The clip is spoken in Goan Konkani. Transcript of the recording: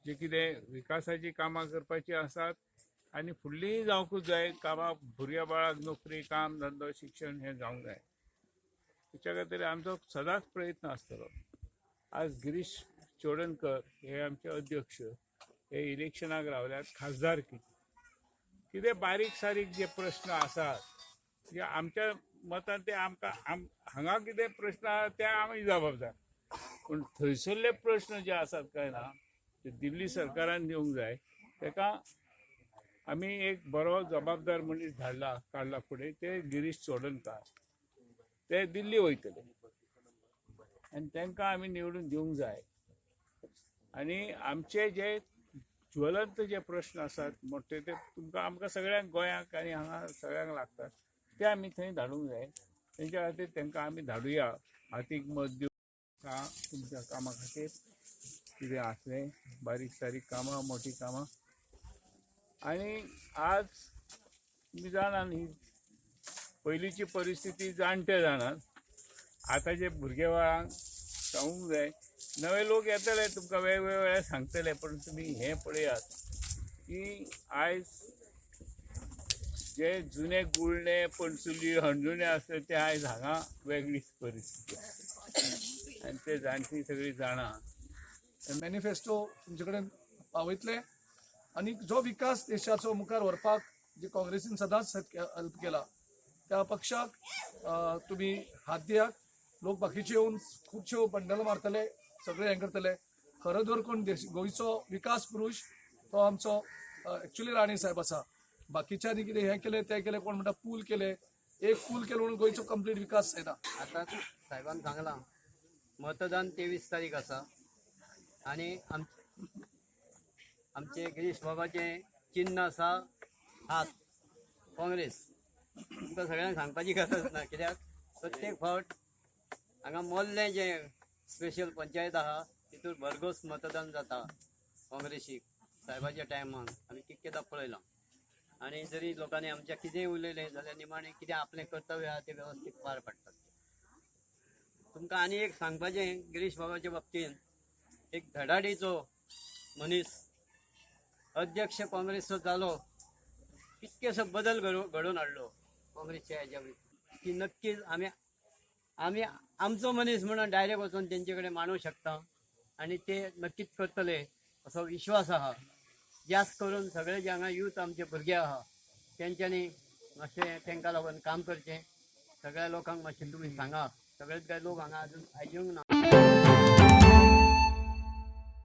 जे कितें विकासाचीं कामां करपाचीं आसात आनी फुडलीय जावंकूच जाय कामां, भुरग्या बाळाक नोकरी, काम धंदो, शिक्षण हें जावंक जाय. तेच्या खातीर आमचो सदांच प्रयत्न आसतलो. आज गिरीश चोडणकर हे आमचे अध्यक्ष हे इलेक्शनाक रावल्यात खासदारकी. कितें बारीक सारीक जे प्रश्न आसात जे आमच्या मतान ते आमकां हांगा कितें प्रश्न आहा ते आमी जबाबदार, पूण थंयसरले प्रश्न जे आसात काय ना ते दिल्ली सरकारान दिवंक जाय. ताका आमी एक बरो जबाबदार मनीस धाडला काडला फुडें, ते गिरीश चोडणकार ते दिल्ली वयतले आनी तांकां आमी निवडून दिवंक जाय. आनी आमचे जे ज्वलंत जे प्रश्न आसात मोठे ते तुमकां आमकां सगळ्यांक गोंयांक आनी हांगा सगळ्यांक लागतात ते आमी थंय धाडूंक जाय. तेंच्या खातीर तांकां आमी धाडुया, हातीक मत दिवं. तुमच्या कामा खातीर कितें आसलें बारीक सारीक कामां, मोटीं कामां. आनी आज तुमी जाणा न्ही पयलींची परिस्थिती जाणटे जाणात, आतांचे भुरगे बाळांक सांगूंक जाय. नवे लोक येतले तुमकां वेगवेगळे सांगतले, पण तुमी हें पळयात की आयज जे जुने गुळणे, पणसुली, हणजुणे आसले ते आयज हांगा वेगळीच परिस्थिती आसा आनी ते जाणटी सगळीं जाणा. मॅनिफेस्टो तुमचे कडेन पावयतले आनी जो विकास देशाचो मुखार व्हरपाक जे काँग्रेसीन सदांच हेल्प केला त्या पक्षाक तुमी हात दियात. लोक बाकीचे येवन खुबश्यो बंडलां मारतले, सगळे हें करतले. खरो जर कोण देश गोंयचो विकास पुरूश तो आमचो एक्चुली राणे साहेब आसा. बाकीच्यांनी कितें हें केलें तें केलें, कोण म्हणटा पूल केले, एक पूल केलो म्हणून गोंयचो कंप्लीट विकास जायना. आतां साहेबान सांगलां मतदान 23 तारीख आसा आनी आमचे गिरीश बाबाचें चिन्न आसा हात, काँग्रेस. तुमकां सगळ्यांक सांगपाची गरज ना, कित्याक प्रत्येक फावट हांगा मोल्लें जें स्पेशल पंचायत आहा तितूर भरघोस मतदान जाता काँग्रेसीक. साहेबाच्या टायमान आमी कितकेदां पळयलां. आनी जरी लोकांनी आमच्या कितेंय उलयलें जाल्यार निमाणें कितें आपलें कर्तव्य आहा तें वेवस्थीत पार पाडटात. तुमकां आनी एक सांगपाचें, गिरीश बाबाच्या बाबतीन एक धडाडीचो मनीस अध्यक्ष काँग्रेसचो जालो, कितकेसो बदल घडोवन हाडलो काँग्रेसच्या हेज्या की नक्कीच आमी आमी आमचो मनीस म्हणून डायरेक्ट वचून तेंचे कडेन मांडूंक शकता आनी ते नक्कीच करतले असो विश्वास आहा. जास्त करून सगळे जे हांगा यूथ आमचे भुरगे आहा तेंच्यांनी मातशें तेंकां लागून काम करचें. सगळ्या लोकांक मातशें तुमी सांगा, सगळेच काय लोक हांगा अजून आयजूंक ना.